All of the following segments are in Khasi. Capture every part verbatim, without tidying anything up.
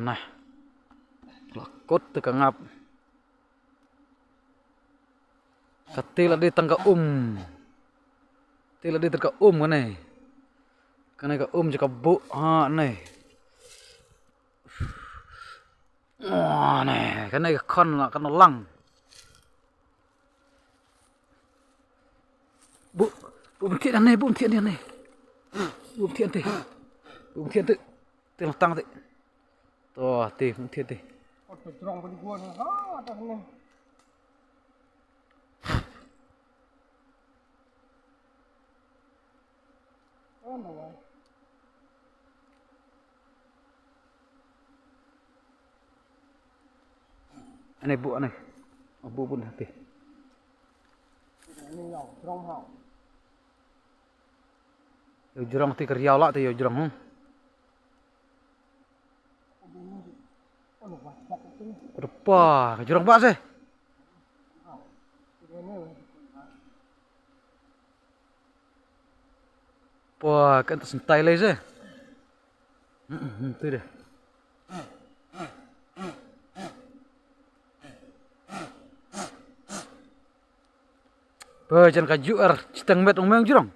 Nah. La kut te ka ngap. Ka te la dei tang ka um. Te la dei tang ka um kane. Kane ka um jong ka buh ha ne. Oh, ne, kane ka khon la, kan lang. Buh, buh thied ne, buh thied ne. Buh thied te. Buh thied te. Te la tang te. To, te, buh thied te. Ane buh ane. Oh, buh buh hape. Ïa jrong te ka riaw la te ïa jrong, hmm. Rupa ka jrong ba se. Pua, kan ta sentai lai se. Hmm, hmm, tu deh. Pua, jan ka juar, citang met ong meng jrong.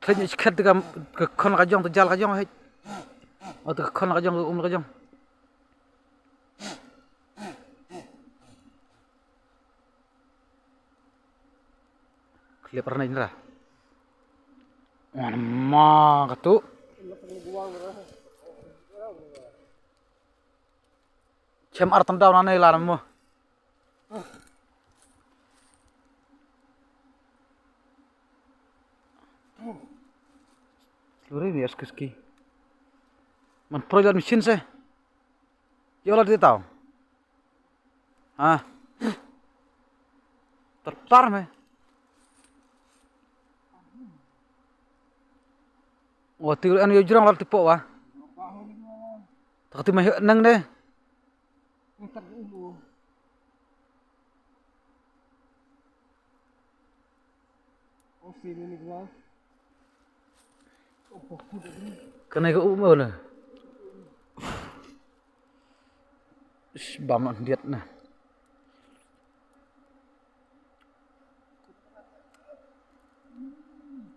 Khlem ïa khet ka, ka khon ka jong, te jal ka jong, hei. Oh, te ka khon ka jong, um ka jong. Khlep ar na indra. Wan ma katu. Chem ar tang daw na ne lar mo. Lure ni askiski. Man pro lar machine se. Yo la di tau. Ha. Tar tar me. Wa ti an yo jrong la ti po wa. Ta ti me nang de. Kane ka um na. Ish, bam na diat na.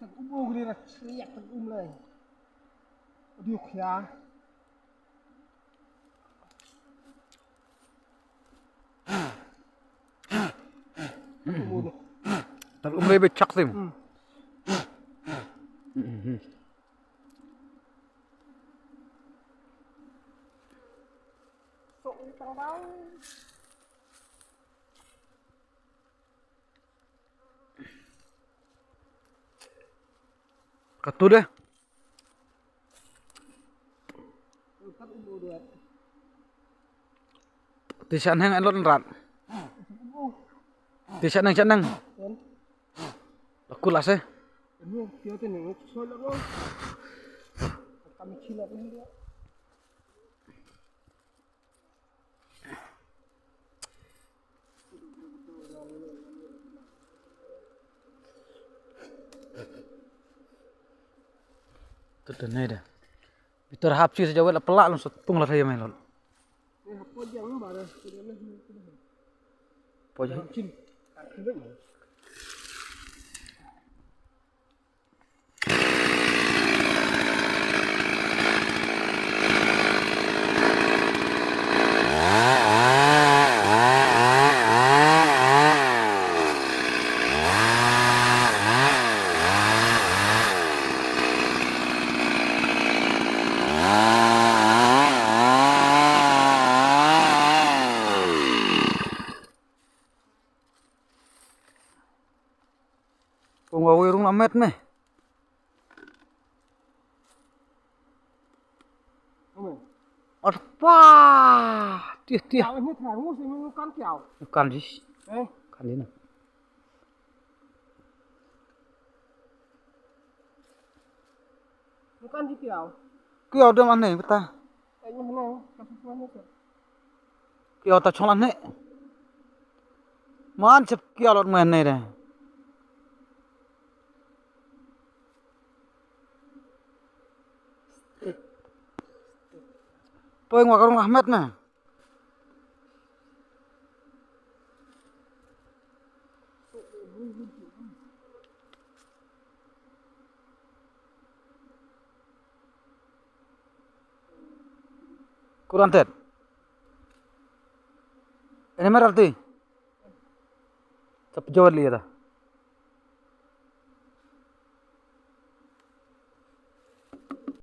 Tak um o gre ra chriak tak um lai. Dio khia. Tar um lei be chak sim. Katu deh. Ti shan heng elot rat. Ti shan heng shan heng. Aku lah se. Tutu ne da. Bitor hap chi sa jawet la pelak lum sot pung la thaya mai lol. Pojang. Pung wa wei rung la met me. Ar pa. Tiah, tiah. Kan dis. Kan dis na. Kiaw dam ane bata. Kiaw ta chong ane. Man chep kiaw lot man ne de. Oi, ngwa ka rung Ahmed na. Kurantet. Ini merah ti. Sab jawat liya ta.